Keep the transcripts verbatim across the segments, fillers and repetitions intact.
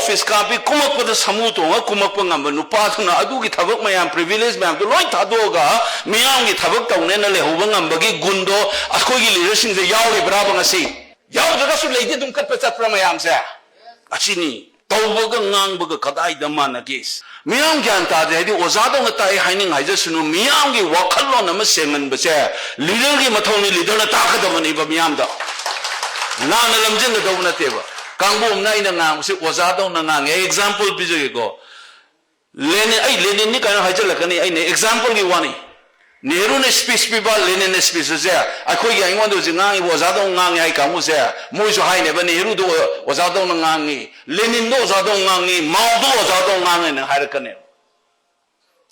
Office ꯀꯥꯞꯄꯤ, ꯀꯨꯝꯃꯛꯄꯗ ꯁꯃꯨ ꯇꯣꯡꯉ ꯀꯨꯝꯃꯛꯄ ꯉꯝꯕ ꯅꯨꯄꯥꯗꯨꯅ ꯑꯗꯨꯒꯤ ꯊꯕꯛ ꯃꯌꯥꯝ, ꯄ꯭ꯔꯤꯚꯤꯂꯦꯖ ꯃꯌꯥꯝꯗꯨ ꯂꯣꯏ ꯊꯥꯗꯣꯛꯑꯒ ꯃꯤꯌꯥꯝꯒꯤ ꯊꯕꯛ ꯇꯧꯅꯦꯅ ꯂꯩꯍꯧꯕ ꯉꯝꯕꯒꯤ ꯒꯨꯟꯗꯣ ꯑꯩꯈꯣꯏꯒꯤ ꯂꯤꯗꯔꯁꯤꯡꯁꯦ ꯌꯥꯎꯔꯤꯕ꯭ꯔꯥꯕ ꯉꯁꯤ? ꯌꯥꯎꯗ꯭ꯔꯒꯁꯨ ꯂꯩꯗꯤ ꯑꯗꯨꯝ ꯀꯠꯄ ꯆꯠꯄ꯭ꯔꯥ ꯃꯌꯥꯝꯁꯦ? ꯑꯁꯤꯅꯤ꯫ ꯇꯧꯕꯒ ꯉꯥꯡꯕꯒ ꯀꯗꯥꯏꯗ ꯃꯥꯟꯅꯒꯦ? ꯃꯤꯌꯥꯝ ꯒ꯭ꯌꯥꯟ ꯇꯥꯗꯦ ꯍꯥꯏꯗꯤ ꯑꯣꯖꯥꯗꯧꯅ ꯇꯥꯛꯑꯦ ꯍꯥꯏꯅꯤꯡ ꯍꯥꯏꯖꯁꯅꯨ, ꯃꯤꯌꯥꯝꯒꯤ ꯋꯥꯈꯜꯂꯣꯟ ꯑꯃ ꯁꯦꯝꯍꯟꯕꯁꯦ ꯂꯤꯗꯔꯒꯤ ꯃꯊꯧꯅꯤ, ꯂꯤꯗꯔꯅ ꯇꯥꯛꯀꯗꯕꯅꯦꯕ ꯃꯤꯌꯥꯝꯗ꯫ ꯂꯥꯟꯅ ꯂꯝꯖꯤꯟꯒꯗꯧꯕ ꯅꯠꯇꯦꯕ꯫ ꯀꯥꯡꯕꯨ ꯑꯃꯅ ꯑꯩꯅ ꯉꯥꯡꯕꯁꯦ ꯑꯣꯖꯥꯗꯧꯅ ꯉꯥꯡꯉꯦ꯫ ꯑꯩ ꯑꯦꯛꯖꯥꯝꯄꯜ ꯄꯤꯖꯒꯦꯀꯣ꯫ ꯂꯦꯅꯤꯟ, ꯑꯩ ꯂꯦꯅꯤꯟꯅꯤ ꯀꯥꯏꯅ ꯍꯥꯏꯖꯤꯜꯂꯛꯀꯅꯤ, ꯑꯩꯅ ꯑꯦꯛꯖꯥꯝꯄꯜꯒꯤ ꯋꯥꯅꯤ꯫ ꯅꯦꯍꯔꯨꯅ ꯁ꯭ꯄꯤꯆ ꯄꯤꯕ, ꯂꯦꯅꯤꯟꯅ ꯁ꯭ꯄꯤꯆ ꯑꯁꯦ ꯑꯩꯈꯣꯏꯒꯤ ꯑꯩꯉꯣꯟꯗ ꯍꯧꯖꯤꯛ ꯉꯥꯡꯉꯤꯕ ꯑꯣꯖꯥꯗꯧꯅ ꯉꯥꯡꯉꯤ ꯍꯥꯏ ꯀꯥꯡꯕꯨꯁꯦ, ꯃꯣꯏꯁꯨ ꯍꯥꯏꯅꯦꯕ, "ꯅꯦꯍꯔꯨꯗꯣ ꯑꯣꯖꯥꯗꯧꯅ ꯉꯥꯡꯉꯤ, ꯂꯦꯅꯤꯟꯗꯣ ꯑꯣꯖꯥꯗꯧꯅ ꯉꯥꯡꯉꯤ, ꯃꯥꯎꯗꯣ ꯑꯣꯖꯥꯗꯧꯅ ꯉꯥꯡꯉꯤꯅ" ꯍꯥꯏꯔꯛꯀꯅꯦꯕ꯫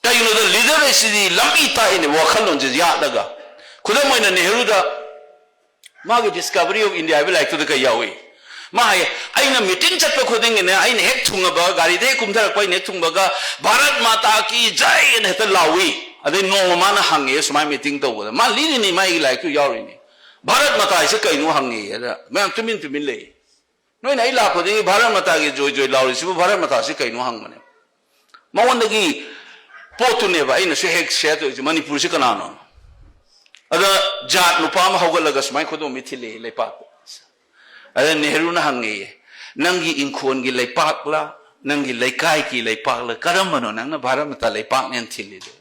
ꯀꯩꯒꯤꯅꯣꯗ ꯂꯤꯗꯔ ꯑꯁꯤꯗꯤ ꯂꯝꯕꯤ ꯇꯥꯛꯏꯅꯦ, ꯋꯥꯈꯜꯂꯣꯟꯁꯦ ꯌꯥꯠꯂꯒ꯫ ꯈꯨꯗꯝ ꯑꯣꯏꯅ ꯅꯦꯍꯔꯨꯗ ꯃꯥꯒꯤ Discovery of India ꯍꯥꯏꯕ ꯂꯥꯏꯔꯤꯛꯇꯨꯗ ꯀꯩ ꯌꯥꯎꯏ? ꯃꯥ ꯍꯥꯏꯌꯦ, "ꯑꯩꯅ ꯃꯤꯇꯤꯡ ꯆꯠꯄ ꯈꯨꯗꯤꯡꯒꯤꯅꯦ, ꯑꯩꯅ ꯍꯦꯛ ꯊꯨꯡꯉꯕ, ꯒꯥꯔꯤꯗ ꯍꯦꯛ ꯀꯨꯝꯊꯔꯛꯄ, ꯑꯩꯅ ꯍꯦꯛ ꯊꯨꯡꯕꯒ, 'ꯚꯥꯔꯠ ꯃꯥꯇꯥ ꯀꯤ ꯖꯥꯏ' ꯑꯅ ꯍꯦꯛꯇ ꯂꯥꯎꯏ"꯫ ꯑꯗꯩ ꯅꯣꯡꯃ ꯃꯥꯅ ꯍꯪꯉꯦ, ꯁꯨꯃꯥꯏꯅ ꯃꯤꯇꯤꯡ ꯇꯧꯕꯗ, ꯃꯥ ꯂꯤꯔꯤꯅꯤ, ꯃꯥꯒꯤ ꯂꯥꯏꯔꯤꯛꯇꯨ ꯌꯥꯎꯔꯤꯅꯤ, "ꯚꯥꯔꯠ ꯃꯥꯇꯥ ꯍꯥꯏꯁꯦ ꯀꯩꯅꯣ?" ꯍꯪꯉꯦ꯫ ꯑꯗ ꯃꯌꯥꯝ ꯇꯨꯃꯤꯟ ꯇꯨꯃꯤꯟ ꯂꯩ꯫ "ꯅꯣꯏꯅ ꯑꯩ ꯂꯥꯛꯄꯗꯒꯤ ꯚꯥꯔꯠ ꯃꯥꯇꯥꯒꯤ ꯖꯣꯏ ꯖꯣꯏ ꯂꯥꯎꯔꯤꯁꯤꯕꯨ, ꯚꯥꯔꯠ ꯃꯥꯇꯥꯁꯤ ꯀꯩꯅꯣ?" ꯍꯪꯕꯅꯦ꯫ ꯃꯉꯣꯟꯗꯒꯤ ꯄꯣꯠꯇꯨꯅꯦꯕ ꯑꯩꯅꯁꯨ ꯍꯦꯛ ꯁꯤꯌꯔ ꯇꯧꯔꯤꯁꯦ, "ꯃꯅꯤꯄꯨꯔꯁꯤ ꯀꯅꯥꯅꯣ?" ꯑꯗ ꯖꯥꯠ ꯅꯨꯄꯥ ꯑꯃ ꯍꯧꯒꯠꯂꯒ ꯁꯨꯃꯥꯏꯅ ꯈꯨꯗꯣꯝꯕꯤ ꯊꯤꯜꯂꯛꯑꯦ ꯂꯩꯄꯥꯛꯇ꯫ ꯑꯗ ꯅꯦꯍꯔꯨꯅ ꯍꯪꯉꯦꯌꯦ, "ꯅꯪꯒꯤ ꯏꯪꯈꯣꯜꯒꯤ ꯂꯩꯄꯥꯛꯂ, ꯅꯪꯒꯤ ꯂꯩꯀꯥꯏꯒꯤ ꯂꯩꯄꯥꯛꯂ, ꯀꯔꯝꯕꯅꯣ ꯅꯪꯅ ꯚꯥꯔꯠ ꯃꯇꯥ ꯂꯩꯄꯥꯛꯅꯦꯅ ꯊꯤꯜꯂꯤꯗꯣ?"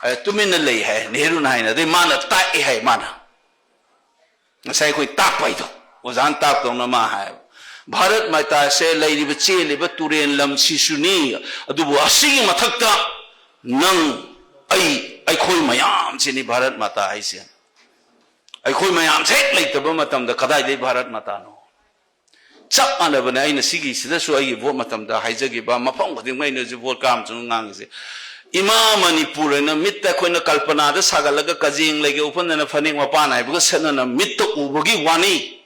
ꯑꯗ ꯇꯨꯃꯤꯟꯅ ꯂꯩ ꯍꯥꯏ ꯅꯦꯍꯔꯨꯅ ꯍꯥꯏꯅ꯫ ꯑꯗꯩ ꯃꯥꯅ ꯇꯥꯛꯑꯦ ꯍꯥꯏ, ꯃꯥꯅ ꯉꯁꯥꯏ ꯑꯩꯈꯣꯏ ꯇꯥꯛꯄ ꯍꯥꯏꯗꯣ, ꯑꯣꯖꯥꯅ ꯇꯥꯛꯇꯧꯅ ꯃꯥ ꯍꯥꯏꯌꯦꯕ, "ꯚꯥꯔꯠ ꯃꯥꯇꯥꯁꯦ ꯂꯩꯔꯤꯕ, ꯆꯦꯜꯂꯤꯕ ꯇꯨꯔꯦꯟ ꯂꯝꯁꯤꯁꯨꯅꯤ, ꯑꯗꯨꯕꯨ ꯑꯁꯤꯒꯤ ꯃꯊꯛꯇ ꯅꯪ, ꯑꯩ, ꯑꯩꯈꯣꯏ ꯃꯌꯥꯝꯁꯤꯅꯤ ꯚꯥꯔꯠ ꯃꯥꯇꯥ ꯍꯥꯏꯁꯦ꯫ ꯑꯩꯈꯣꯏ ꯃꯌꯥꯝꯁꯦ ꯍꯦꯛ ꯂꯩꯇꯕ ꯃꯇꯝꯗ ꯀꯗꯥꯏꯗꯩ ꯚꯥꯔꯠ ꯃꯥꯇꯥꯅꯣ?" ꯆꯞ ꯃꯥꯟꯅꯕꯅꯦ꯫ ꯑꯩꯅ ꯁꯤꯒꯤꯁꯤꯗꯁꯨ ꯑꯩꯒꯤ ꯚꯣꯠ ꯃꯇꯝꯗ ꯍꯥꯏꯖꯈꯤꯕ, ꯃꯐꯝ ꯈꯨꯗꯤꯡꯃꯛ ꯑꯩꯅ ꯍꯧꯖꯤꯛ ꯚꯣꯠ ꯀꯥꯝꯁꯨ ꯉꯥꯡꯉꯤꯁꯦ, ꯏꯃꯥ ꯃꯅꯤꯄꯨꯔ ꯍꯥꯏꯅ ꯃꯤꯠꯇ ꯑꯩꯈꯣꯏꯅ ꯀꯜꯄꯅꯥꯗ ꯁꯥꯒꯠꯂꯒ ꯀꯖꯦꯡ ꯂꯩꯒ ꯎꯞꯍꯟꯗꯅ ꯐꯅꯦꯛ ꯃꯄꯥꯟ ꯅꯥꯏꯕꯒ ꯁꯦꯠꯅꯅ ꯃꯤꯠꯇ ꯎꯕꯒꯤ ꯋꯥꯅꯤ꯫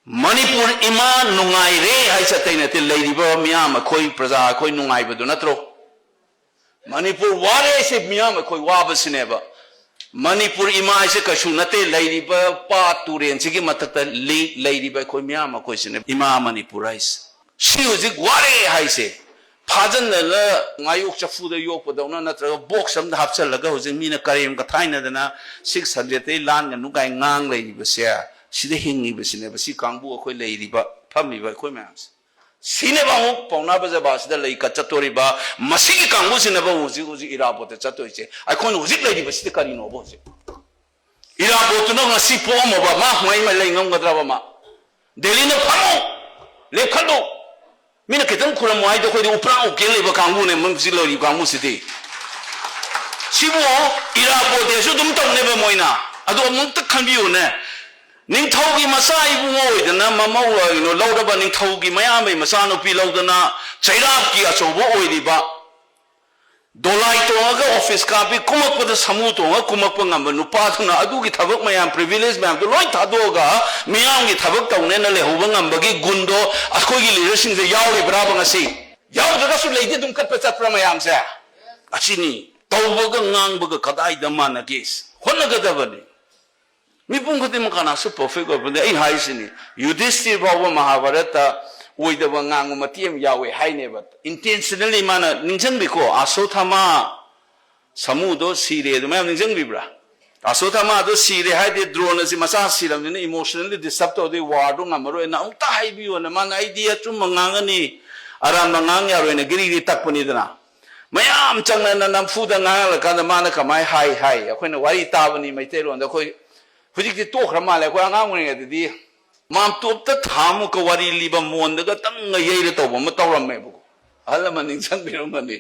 ꯃꯅꯤꯄꯨꯔ ꯏꯃꯥ ꯅꯨꯡꯉꯥꯏꯔꯦ ꯍꯥꯏꯁꯦ ꯑꯇꯩ ꯅꯠꯇꯦ, ꯂꯩꯔꯤꯕ ꯃꯤꯌꯥꯝ ꯑꯩꯈꯣꯏ ꯄ꯭ꯔꯖꯥ ꯑꯩꯈꯣꯏ ꯅꯨꯡꯉꯥꯏꯕꯗꯨ ꯅꯠꯇ꯭ꯔꯣ? ꯃꯅꯤꯄꯨꯔ ꯋꯥꯔꯦ ꯍꯥꯏꯁꯦ ꯃꯤꯌꯥꯝ ꯑꯩꯈꯣꯏ ꯋꯥꯕꯁꯤꯅꯦꯕ꯫ ꯃꯅꯤꯄꯨꯔ ꯏꯃꯥ ꯍꯥꯏꯁꯦ ꯀꯩꯁꯨ ꯅꯠꯇꯦ, ꯂꯩꯔꯤꯕ ꯄꯥꯠ ꯇꯨꯔꯦꯟꯁꯤꯒꯤ ꯃꯊꯛꯇ ꯂꯤ-, ꯂꯩꯔꯤꯕ ꯑꯩꯈꯣꯏ ꯃꯤꯌꯥꯝ ꯑꯩꯈꯣꯏꯁꯤꯅꯦ ꯏꯃꯥ ꯃꯅꯤꯄꯨꯔ ꯍꯥꯏꯁꯦ꯫ ꯁꯤ ꯍꯧꯖꯤꯛ ꯋꯥꯔꯦ ꯍꯥꯏꯁꯦ, ꯐꯥꯖꯟꯗꯅ ꯉꯥꯌꯣꯛ ꯆꯐꯨꯗ ꯌꯣꯛꯄꯗꯧꯅ ꯅꯠꯇ꯭ꯔꯒ ꯕꯣꯛꯁ ꯑꯝꯗ ꯍꯥꯞꯆꯜꯂꯒ ꯍꯧꯖꯤꯛ ꯃꯤꯅ ꯀꯔꯦꯝ ꯀꯊꯥꯏꯅꯗꯅ ꯁꯤꯛꯁ ꯍꯟꯗ꯭ꯔꯦꯗꯇꯩ ꯂꯥꯟꯒꯅꯨ ꯀꯥꯏ ꯉꯥꯡ ꯂꯩꯔꯤꯕꯁꯦ, ꯁꯤꯗ ꯍꯤꯡꯉꯤꯕꯁꯤꯅꯦꯕ ꯁꯤ ꯀꯥꯡꯕꯨ ꯑꯩꯈꯣꯏ ꯂꯩꯔꯤꯕ ꯐꯝꯃꯤꯕ ꯑꯩꯈꯣꯏ ꯃꯌꯥꯝꯁꯦ꯫ ꯁꯤꯅꯦꯕ ꯑꯃꯨꯛ ꯄꯥꯎꯅꯥ ꯕꯖꯥꯔꯁꯤꯗ ꯂꯩ ꯀꯠ ꯆꯠꯇꯣꯔꯤꯕ, ꯃꯁꯤꯒꯤ ꯀꯥꯡꯕꯨꯁꯤꯅꯕ ꯍꯧꯖꯤꯛ ꯍꯧꯖꯤꯛ ꯏꯔꯥꯕꯣꯠꯇ ꯆꯠꯇꯣꯏꯁꯦ꯫ ꯑꯩꯈꯣꯏꯅ ꯍꯧꯖꯤꯛ ꯂꯩꯔꯤꯕꯁꯤꯗꯤ ꯀꯔꯤꯅꯣꯕ ꯍꯧꯖꯤꯛ? ꯏꯔꯥꯕꯣꯠꯇꯨꯅ ꯉꯁꯤ ꯄꯣꯛꯑꯝꯃꯕ ꯃꯥ ꯃꯩ ꯃꯩ ꯂꯩ ꯉꯝꯒꯗ꯭ꯔꯕ ꯃꯥ? ꯗꯦꯜꯂꯤꯅ ꯐꯝꯃꯨ, ꯂꯦꯞꯈꯠꯂꯨ, ꯃꯤꯅ ꯈꯤꯇꯪ ꯈꯨꯔꯝꯃꯨ ꯍꯥꯏꯗꯣ ꯑꯩꯈꯣꯏꯗꯤ ꯎꯄ꯭ꯔꯥ ꯎꯞꯀꯦ ꯂꯩꯕ ꯀꯥꯡꯕꯨꯅꯦ ꯃꯁꯤ ꯂꯩꯔꯤꯕ ꯀꯥꯡꯕꯨꯁꯤꯗꯤ꯫ ꯁꯤꯕꯨ ꯏꯔꯥꯕꯣꯠꯇꯦꯁꯨ ꯑꯗꯨꯝ ꯇꯧꯅꯦꯕ ꯃꯣꯏꯅ꯫ ꯑꯗꯨ ꯑꯃꯨꯛꯇ ꯈꯟꯕꯤꯌꯨꯅꯦ꯫ ꯅꯤꯡꯊꯧꯒꯤ ꯃꯆꯥ ꯏꯕꯨꯡꯉꯣ ꯑꯣꯏꯗꯅ ꯃꯃꯧ, ꯀꯩꯅꯣ, ꯂꯧꯔꯕ ꯅꯤꯡꯊꯧꯒꯤ ꯃꯌꯥꯝꯕꯩ ꯃꯆꯥꯅꯨꯄꯤ ꯂꯧꯗꯅ ꯆꯩꯔꯥꯛꯀꯤ ꯑꯆꯧꯕ ꯑꯣꯏꯔꯤꯕ, ꯗꯣꯂꯥꯏ ꯇꯣꯡꯉꯒ ꯑꯣꯐꯤꯁ ꯀꯥꯞꯄꯤ, ꯀꯨꯝꯃꯛꯄꯗ ꯁꯥꯃꯨ ꯇꯣꯡꯉ ꯀꯨꯝꯃꯛꯄ ꯉꯝꯕ ꯅꯨꯄꯥꯗꯨꯅ ꯑꯗꯨꯒꯤ ꯊꯕꯛ ꯃꯌꯥꯝ, ꯄ꯭ꯔꯤꯚꯤꯂꯦꯖ ꯃꯌꯥꯝꯗꯣ ꯂꯣꯏ ꯊꯥꯗꯣꯛꯑꯒ ꯃꯤꯌꯥꯝꯒꯤ ꯊꯕꯛ ꯇꯧꯅꯦꯅ ꯂꯩꯍꯧꯕ ꯉꯝꯕꯒꯤ ꯒꯨꯟꯗꯣ ꯑꯩꯈꯣꯏꯒꯤ ꯂꯤꯗꯔꯁꯤꯡꯁꯦ ꯌꯥꯎꯔꯤꯕ꯭ꯔꯥꯕ ꯉꯁꯤ? ꯌꯥꯎꯗ꯭ꯔꯒꯁꯨ ꯂꯩꯗꯤ ꯑꯗꯨꯝ ꯀꯠꯄ ꯆꯠꯄ꯭ꯔꯥ ꯃꯌꯥꯝꯁꯦ? ꯑꯁꯤꯅꯤ꯫ ꯇꯧꯕꯒ ꯉꯥꯡꯕꯒ ꯀꯗꯥꯏꯗ ꯃꯥꯟꯅꯒꯦ? ꯍꯣꯠꯅꯒꯗꯕꯅꯤ꯫ ꯃꯤꯄꯨꯝ ꯈꯨꯗꯤꯡꯃꯛ ꯀꯅꯥꯁꯨ ꯄꯔꯐꯦꯛ ꯑꯣꯏꯕ ꯅꯠꯇꯦ꯫ ꯑꯩ ꯍꯥꯏꯁꯤꯅꯤ, ꯌꯨꯙꯤꯁꯇꯤꯔ ꯐꯥꯎꯕ ꯃꯍꯥꯚꯥꯔꯠꯇ ꯑꯣꯏꯗꯕ ꯉꯥꯡꯕ ꯃꯇꯦꯛ ꯑꯃ ꯌꯥꯎꯋꯦ ꯍꯥꯏꯅꯦꯕ꯫ ꯏꯟꯇꯦꯟꯁꯅꯦꯜꯂꯤ ꯃꯥꯅ, ꯅꯤꯡꯁꯤꯡꯕꯤꯀꯣ, ꯑꯁꯣꯊꯥꯃꯥ ꯁꯥꯃꯨꯗꯣ ꯁꯤꯔꯦ ꯑꯗꯨ ꯃꯌꯥꯝ ꯅꯤꯡꯁꯤꯡꯕꯤꯕ꯭ꯔꯥ? ꯑꯁꯣꯊꯥꯃꯥꯗꯣ ꯁꯤꯔꯦ ꯍꯥꯏꯗꯤ ꯗ꯭ꯔꯣꯟ ꯑꯁꯤ ꯃꯆꯥ ꯁꯤꯔꯕꯅꯤꯅ ꯏꯃꯣꯁꯅꯦꯜꯂꯤ ꯗꯤꯁꯇꯔꯕ ꯇꯧꯔꯗꯤ ꯋꯥꯔꯗꯣ ꯉꯝꯃꯔꯣꯏꯅ ꯑꯃꯨꯛꯇ ꯍꯥꯏꯕꯤꯌꯣꯅ ꯃꯥꯅ, "ꯑꯩꯗꯤ ꯑꯆꯨꯝꯕ ꯉꯥꯡꯒꯅꯤ, ꯑꯔꯥꯟꯕ ꯉꯥꯡ ꯌꯥꯔꯣꯏꯅ" ꯒꯤꯔꯤꯒꯤꯔꯤ ꯇꯛꯄꯅꯤꯗꯅ꯫ ꯃꯌꯥꯝ ꯆꯪꯅꯅ ꯅꯝꯐꯨꯗ ꯉꯥꯡꯍꯜꯂꯀꯥꯟꯗ ꯃꯥꯅ ꯀꯃꯥꯏ ꯍꯥꯏ ꯍꯥꯏ? ꯑꯩꯈꯣꯏꯅ ꯋꯥꯔꯤ ꯇꯥꯕꯅꯤ ꯃꯩꯇꯩꯂꯣꯟꯗ꯫ ꯑꯩꯈꯣꯏ ꯍꯧꯖꯤꯛꯇꯤ ꯇꯣꯛꯈ꯭ꯔ ꯃꯥꯜꯂꯦ꯫ ꯑꯩꯈꯣꯏ ꯑꯉꯥꯡ ꯑꯣꯏꯔꯤꯉꯩꯗꯗꯤ ꯃꯥꯝꯇꯣꯞꯇ ꯊꯥꯃꯨꯛꯀ ꯋꯥꯔꯤ ꯂꯤꯕ ꯃꯣꯟꯗꯒ ꯇꯪꯒ ꯌꯩꯔ ꯇꯧꯕ ꯑꯃ ꯇꯧꯔꯝꯃꯦꯕꯀꯣ꯫ ꯑꯍꯜ ꯂꯃꯟ ꯅꯤꯡꯁꯤꯡꯕꯤꯔꯝꯒꯅꯤ꯫